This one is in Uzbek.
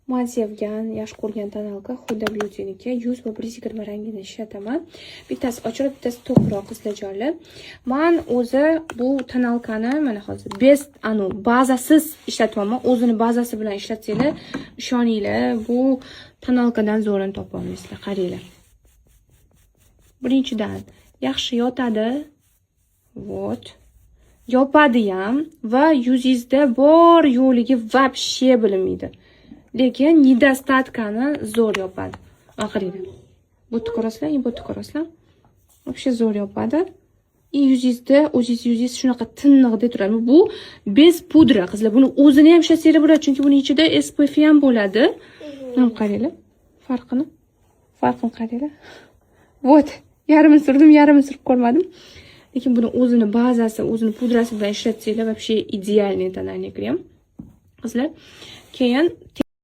Man sevgan, yaxshi ko'rgan тоналка Huda Beauty'niki, 100 va 120 rangini ishlataman. Bittasi ochiq, bittasi to'qroq, qizlarjonlar. Man o'zi bu тоналка ni mana hozir без anu bazasiz ishlatyapman. O'zini bazasi bilan ishlatsanglar, ishoninglar, bu тоналка dan zo'rini topa olmaysizlar. Qaranglar. Birinchidan, yaxshi yotadi. Вот. Yopadi ham va yuzingizda bor yo'qligi вообще bilinmaydi. Lekin недостатка ni zo'r yopadi. Mana, qaranglar. Bu yerda ko'rasizlar, bu yerda ko'rasizlar. Вообще zo'r yopadi. И yuzingizda o'zingiz yuzingiz shunaqa tiniqdek turadi. Bu без пудра, qizlar. Buni o'zini ham ishlatsanglar bo'ladi, chunki buning ichida SPF ham bo'ladi. Mana, qaranglar farqini. Farqini qaranglar. Вот, yarmini surdim, yarmini surib ko'rmadim. Lekin buni o'zini bazasi, o'zini pudrasi bilan ishlatsanglar, вообще идеальный тональный крем. Qizlar, keyin